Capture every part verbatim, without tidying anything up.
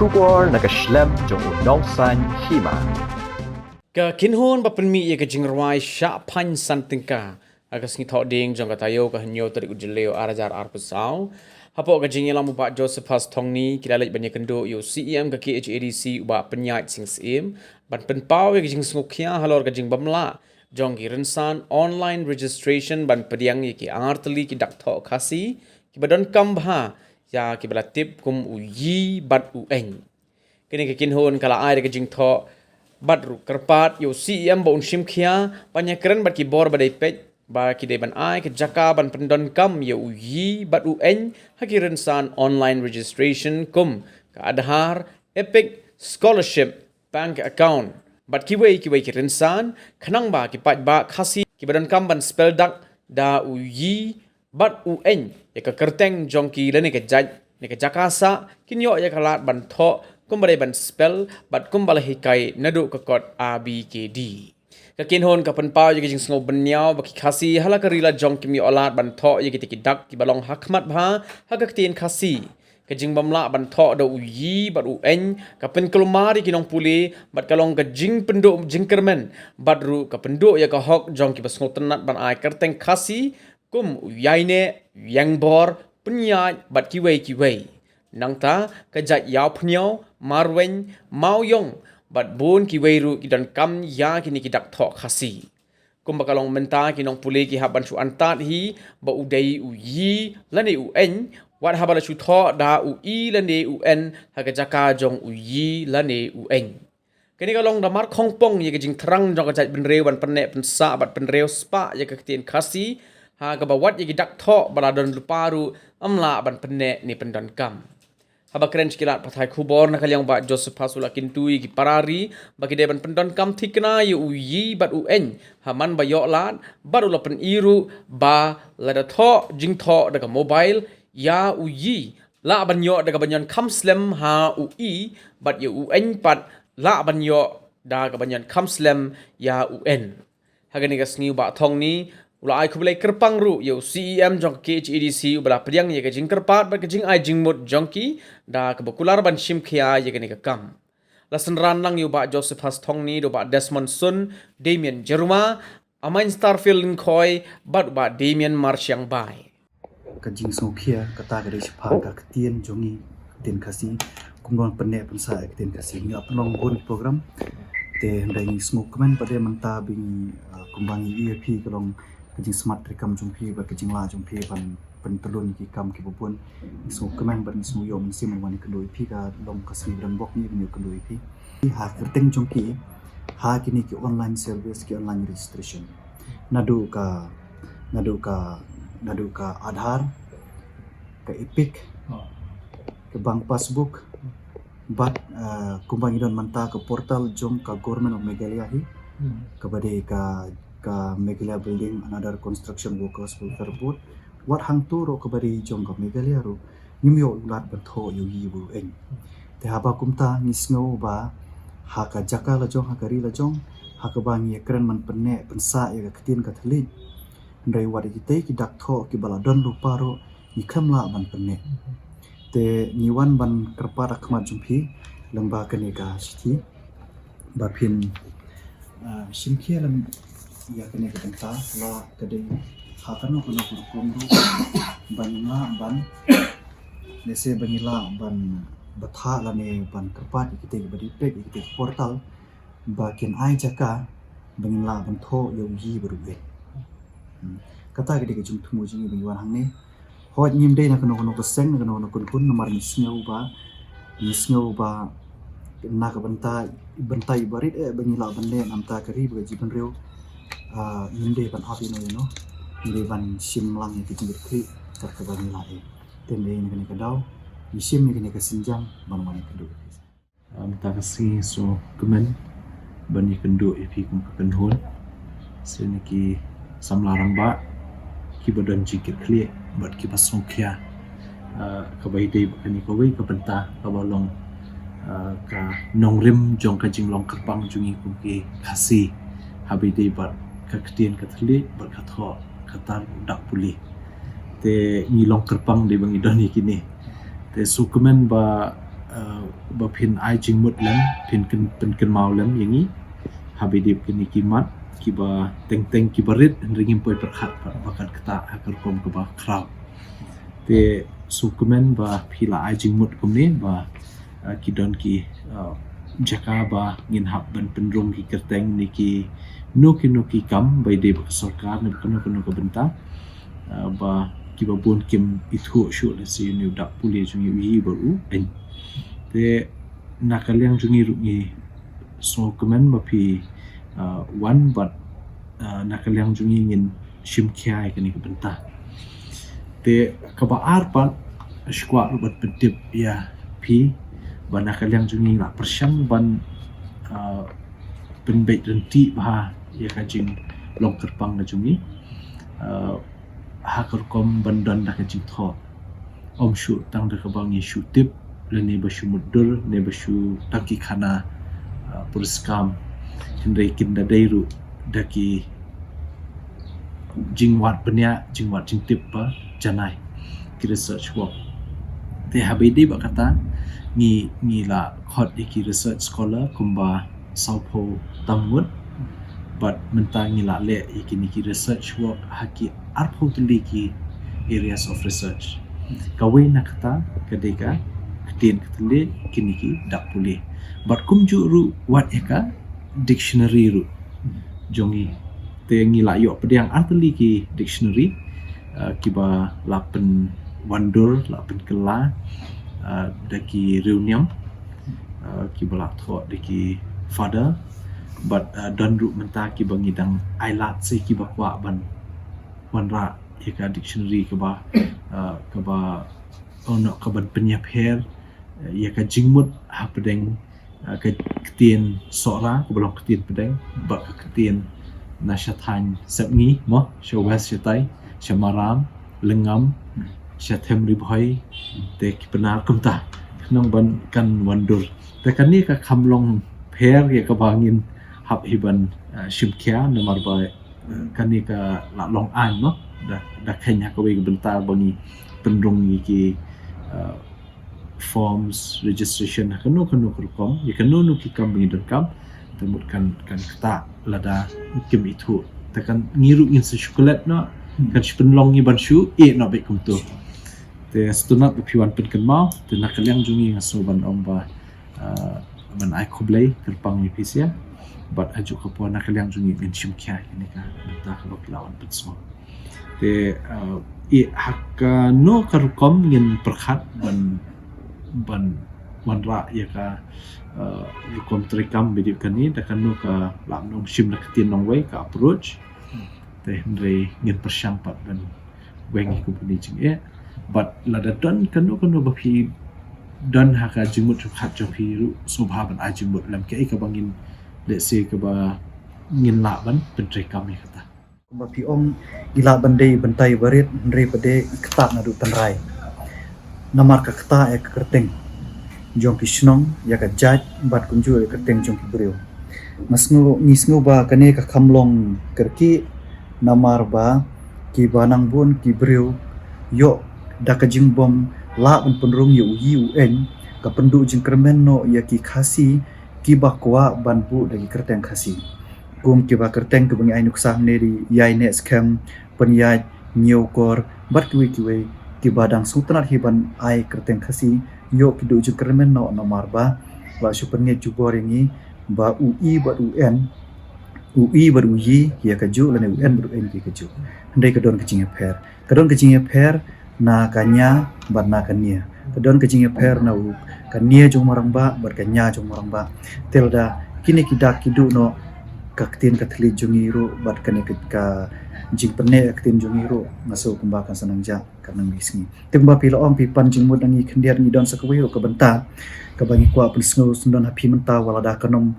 Khubor na ka shlem jong u Nongsaiñ Hima. Ka kynhun ba pynmih ïa ka jingrwai shah phain san tyngka ha ka sngi Thohdieng jong ka taïew ka hynñiew tarik u Jylliew ar hajar arphew saw. Hapoh ka jingïalam u Bah Josephus Thongni, ki la leit ban ïakynduh ïa u C E M ka K H A D C u Bah Pynïaid Sing Syiem ban pynpaw ïa ka jingsngewkhia halor ka jingbymlah jong ki rynsan online registration ban pdiang ïa ki artylli ki dak thoh Khasi kiba donkam bha ïa kiba la tip kum u Ï bad u Ñ. Kane ka kynhun ka la ai da ka jingthoh bad ruh kyrpad ïa u C E M ba un shim khia ban ïakren bad ki bor ba dei peit ba ki dei ban ai ka jaka ban pyndonkam ïa u Ï bad u Ñ ha ki rynsan online registration kum ka Aadhaar, EPIC, scholarship, bank account bad kiwei kiwei ki rynsan, khnang ba ki paidbah Khasi kiba donkam ban spell dak da u Ï bad u Ñ ïa ka kyrteng jong ki lane ka jait ne ka jaka sah kin ïoh ïa ka lad ban thoh kumba dei ban spell bad kumba la hikai naduh ka kot A B C D. Ka kynhun ka pynpaw ïa ka jingsngew bynñiaw ba ki Khasi ha la ka ri la jong kim ïoh lad ban thoh ïa kita ki dak kiba long ha khmat bha ha ka ktien Khasi. Ka jingbymlah ban thoh da u Ï bad u Ñ ka pynkulmar ïa ki nongpule bad ka long ka jingpynduh jingkyrmen bad ruh ka pynduh ïa ka hok jong kiba sngewtynnat ban ai kyrteng Khasi kum u Ïaineh, Ïangbor, Pynïaid bad kiwei kiwei. Nangta ka jait Ïawphniaw, Marweiñ, Mawïong bad bun kiwei ruh ki donkam ïa kine ki dak thoh Khasi. Kumba ka long mynta ki nongpule ki hap ban shu antad hi ba u dei u Ï lane u Ñ wat haba la shu thoh da u Ï lane u Ñ ha ka jaka jong u Ï lane u Ñ. Kane ka long da mar khongpong ïa ka jingthrang jong ka jaitbynriew ban pynneh pynsah bad pynriewspah ïa ka ktien Khasi ha kaba wat ïa ki dak thoh ba la don lypa ruh ym lah ban pynneh ne pyndonkam. Haba kren sha ki lad pathai khubor na ka liang u Bah Josephus u la kyntu ïa ki para ri ba ki dei ban pyndonkam thikna ïa u Ï bad u Ñ ha man ba ïoh lad bad u la pyni ruh ba lada thoh jingthoh da ka mobile ïa u Ï lah ban ïoh da kaba ñion kham slem ha u Ï bad ïa u Ñ pat lah ban ïoh da kaba ñion kham slem ïa u Ñ. Ha kane ka sngi u Bah Thongni u la ai khublei kyrpang ruh ïa u C E M jong ka K H A D C uba la pdiang ïa ka jingkyrpad bad ka jingai jingmut jong ki da kaba kular ban shim khia ïa kane ka kam. La synran lang ïa u Bah Josephus Thongni da u Bah Desmond Sun, Damian Jyrwa, Amain Starfield Lyngkhoi bad u Bah Damian Marshiangbai. Ka jingsngewkhia kata ka dei shaphang ka ktien jong ngi, ktien Khasi, kumno pynneh pynsah ïa ka ktien Khasi. Ngi ap long bun program te hynrei ngi sngewkmen pat de mynta ba ngi, ah, kumba ngi ïohi ïa phi ka long ka jingsmat treikam jong phi bad ka jinglah jong phi ban pyntlun ïa ki kam kiba bun. Ngi sngewkmen bad ngi sngew ïoh mynsiem ban wan ïakynduh ïa phi, ka long ka sngi ba donbok ngi ban ïakynduh ïa phi. Ha kyrteng jong ki, ha kine ki online service, ki online registration. Naduh ka, naduh ka, naduh ka Aadhaar, ka EPIC, ka bank passbook, bad, ah, kumba ngi don mynta ka portal jong ka Government of Meghalaya hi, kaba dei ka, ka Meghalaya Building and Other Construction Workers Welfare Board, wat hangto ruh kaba dei jong ka Meghalaya ruh, ngim ïoh lad ban thoh ïa u Ï bad u Ñ. Te haba kumta ngi sngew ba ha ka jaka la jong, ha ka ri la jong, ha kaba ngi ïakren ban pynneh pynsah ïa ka ktien ka thylliej, hynrei wat ïa kitei ki dak thoh kiba la don lypa ruh ngi khlem lah ban pynneh. Te ngi wan ban kyrpad ha khmat jong phi lyngba kane ka shithi ba phin, ah, shim khia lem ïa kane ka bynta, la ka dei ha kano kano ka rukom ruh ba ngi lah ban, lehse ba ngi lah ban bthah lane ban kyrpad ïa kitei kiba dei peit ïa kitei ki portal ba kin ai jaka ba ngin lah ban thoh ïa u Ï bad u Ñ. Hmm. Kata ka dei ka jingthmu jong ngi ba ngi wan hangne. Hooid, ngim dei na kano kano ka seng, na kano kano ka kynhun, namar ngi sngew ba, ngi sngew ba na ka bynta, bynta iba rit eh ba ngi lah ban leh na ka bynta ka ri bad ka jaitbynriew. Ah, ngim dei ban ap ïano ïano, ngi dei ban shim lang ïa ki jingkitkhlieh kat kaba ngi lah eh. Te hynrei na kane ka daw ngi shim ïa kane ka sienjam ban wan ïakynduh. Ah, mynta ka sngi sngewkmen ban ïakynduh ïa phi kum ka kynhun, sha ki samla rangbah kiba don jingkitkhlieh bad kiba sngewkhia. Ah, kaba ïadei bad kane kawei ka bynta kaba long, ah, ka nongrim jong ka jinglong kyrpang jong ngi kum ki Khasi, haba ïadei bad ka ktien ka thylliej bad ka thoh ka tar dak pule. Te ngi long kyrpang dei ba ngi don ïa kine. Te sngewkmen ba uh, ba phin ai jingmut lem, phin kyn, pynkynmaw lem ïa ngi ha ba dei kine ki mat kiba teng teng kiba rit, hynrei ngim poi pyrkhat pat ba kan ktah ha ka rukom kaba khraw. Te sngewkmen ba phi la ai jingmut kumne ba uh, ki don ki uh, jaka ba ngin hap ban pynrung ki kyrteng ne kino kino ki kam ba dei ba ka sorkar ne ba kano kano ka bynta, uh, ba kiba bun kim ithuh shuh lehse ïa une u dak pule jong ngi u Yi bad u Eiñ. Te na ka liang jong ngi ruh ngi sngewkmen ba phi uh, wan bad uh, na ka liang jong ngi ngin shim khia ïa kane ka bynta. Te kaba ar pat, shu kwah ruh ban pyntip ïa phi ba na ka liang jong ngi la pyrshang ban uh, pynbeit ryntih bha ïa ka jinglong kyrpang ka jong ngi, uh, ha ka rukom ban don da ka jingthoh. Ym shu tang da kaba ngi shu tip lane ba shu mutdur ne ba shu tang ki khana uh, puriskam, hynrei kin da dei ruh da ki jingwad bniah, jingwad jingtip ba janai, ki research work. Te ha ba dei ba kata ngi, ngi la khot ïa ki research scholar kumba sawphew tam ngut, bad mynta ngi la leh ïa kine ki research work ha ki arphew tylli ki areas of research. Kawei na kata ka dei ka ktien ka thylliej, kine ki dak pule. Bad kumjuh ruh wat ïa ka dictionary ruh jong ngi. Te ngi la ïoh pdiang ar tylli ki dictionary uh, kiba la pynwandur, la pynkylla uh, da ki riewniam uh, kiba la thoh da ki father, bad uh, don ruh mynta kiba ngi dang ailad se kiba kwah ban wanrah ïa ka dictionary kaba uh, kaba ono kaban pynïapher uh, ïa ka jingmut hapdeng uh, ka ktien Sohra kaba long ktien pdeng bad ka ktien na sha thaiñ Sepngi mo, sha West shatai, sha Maram, Lyngngam, sha Them Ri Bhoi, te ki Pnar kumta. Khnang ban kan wandur. Te kane ka kham long pher ïa kaba ngin hap hi ban uh, shim khia namar ba uh, kane ka la long aiñ mo. Da, da kheiñ ha kawei ka bynta ba ngi pynrung ïa ki uh, forms registration ha kano kano ka rukom ïa kano kano ki kam ba ngi donkam. Te mut kan, kan ktah lada kim ithuh. Te kan ngi ruh ngin sa shu klet noh, kan shu pynlong ngi ban shu ïeh noh beit kumto. Te sngewtynnat ba phi wan pynkynmaw. Te na ka liang jong ngi nga sngew ban ong ba uh, ban ai khublei kyrpang ïa phi sha. Bad ha juh ka por na ka liang jong ngi ngin shim khia ïa kane ka bynta kaba phi la wan pynsngew. Te uh, ïa ha kano ka rukom ngin pyrkhat ban, ban wanrah ïa ka uh, rukom treikam ba dei kane, da kano ka, lah ban ong shim na ka ktien nongwei, ka approach. Te hynrei ngin pyrshang pat ban weng ïa ka bynta jingeh. Bad lada don kano kano ba phi don ha ka jingmut jingpyrkhat jong phi ruh, sngewbha ban ai jingmut lem, kaei kaba ngin, let's say, kaba ngin lah ban pyntreikam ïa kata. Kumba phi ong, i lah ban dei i bynta iba rit, hynrei pat de i ktah naduh tynrai. Namar ka ktah ïa ka kyrteng jong ki shnong, ïa ka jait, bad kumjuh ïa ka kyrteng jong ki briew. Nga sngew, ngi sngew ba kane ka kham long kyrkieh, namar ba kiba nang bun ki briew ïoh da ka jingbym lah ban pynrung ïa u Yi u Eiñ, ka pynduh jingkyrmen noh ïa ki Khasi kiba kwah ban buh da ki kyrteng Khasi. Kum kiba kyrteng kiba ngi ai nuksa hangne dei Ïainehskhem, Pynïaid, Ñiewkor, bad kiwei kiwei, kiba dang sngewtynnat hi ban ai kyrteng Khasi, ïoh ki duh jingkyrmen noh namar ba la shu pynngeit jubor ïa ngi ba u I bad u N, u I bad u Yi ïa kajuh, lane u N bad u Eiñ ïa kajuh. Hynrei ka don ka jingïapher. Ka don ka jingïapher na ka nia bad na ka nia. Ka don ka jingïapher na u, ka nia jong u marangbah bad ka nia jong u marangbah. Te lada kine ki dak ki duh noh, ka ktien ka thylliej jong ngi ruh bad kane ka, ka jingpynneh ka ktien jong ngi ruh, nga sngew kumba kan sa nang jah, kan nang mih sngi. Te kumba phi la ong, phi pan jingmut na ngi khyndiat, ngi don sa kawei ruh ka bynta kaba ngi kwah pynsngew syndon ha phi mynta, wat lada kan ym,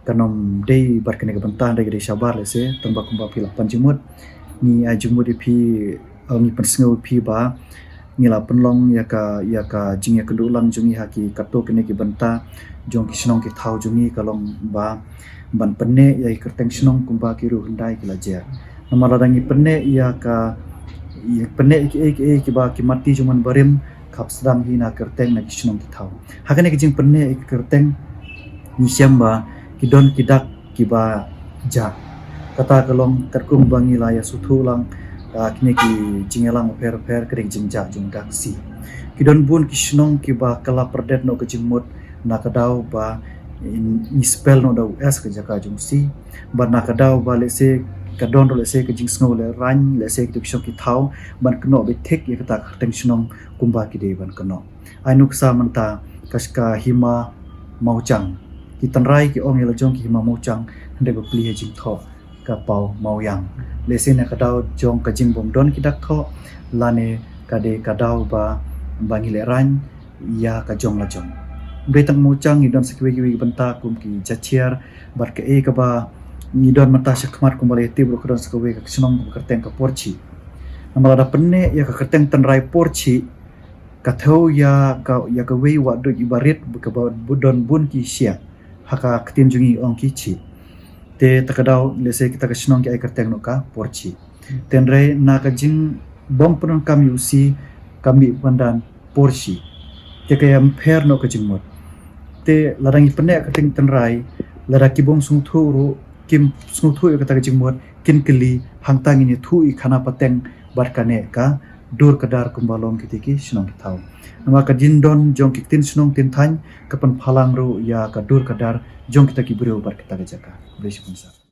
kan ym dei bad kane ka bynta, dei ka dei shabar lehse, tang ba kumba phi la pan jingmut, ngi ai jingmut ïa phi, eh, ngi pynsngew ïa phi ba ngi la pynlong ïa ka, ïa ka jingïakynduh lang jong ngi ha ki katto katne ki bynta jong ki shnong ki thaw jong ngi, ka long ba ban pynneh ïa ki kyrteng shnong kumba ki riew hyndai ki la jer. Namar lada ngi pynneh ïa ka, ïa pynneh ïa kiei kiei kiba ki matti jong man barim, khap sdang hi na kyrteng na ki shnong ki thaw. Ha kane ka jingpynneh ïa ka kyrteng ngi shem ba ki don ki dak kiba jah. Kata ka long katkum ba ngi la ïa sngewthuh lang, ah, kine ki jingïalang pher pher ka dei ka jingjah jong dak C. Ki don bun ki shnong kiba kylla pyrdet noh ka jingmut na ka daw ba ngi spell noh da u S ka jaka jong C. Bad na ka daw ba lehse ka don ruh lehse ka jingsngew lehraiñ lehse ki shnong ki thaw ban kynnoh beit thik ïa kata ka kyrteng shnong kumba ki dei ban kynnoh. Ai nuksa mynta ka, ka hima Mawchang. Ki tynrai ki ong ïa la jong ki hima Mawchang hynrei ba plie ha jingthoh ka paw Mawiang. Lehse na ka daw jong ka jingbym don ki dak thoh lane ka dei ka daw ba, ba ngi lehraiñ ïa ka jong la jong. Bad tang Mawchang ngi don sa kiwei kiwei ki bynta kum ki Jachiar bad kaei kaba ngi don mynta shakhmat kumba la ïatip ruh ka don sa kawei ka shnong kaba kyrteng ka Porchi. Namar lada pynneh ïa ka kyrteng tynrai Porchi ka thew ïa ka, ïa kawei wahduid iba rit kaba don bun ki shiah. Ha ka ktien jong ngi ong ki chih. Te ta ka daw lehse kita ka shnong ki ai kyrteng noh ka Porchi. Te hynrei na ka jingbym pyndonkam ïa u C ka mih pyndan Porchi. Te ka ïa pher noh ka jingmut. Te lada ngi pynneh ka kyrteng tynrai lada ki bym sngewthuh ruh kim sngewthuh ïa kata ka jingmut kin kylli hangta ngin ïathuh ïa khana pateng bad kane ka dur ka dar kumba long kiti ki shnong ki thaw. Namar ka jingdon jong ki ktien shnong ktien thaiñ ka pynphalang ruh ïa ka dur ka dar jong kita ki briew bad kita ka jaka. Khublei shibun sir.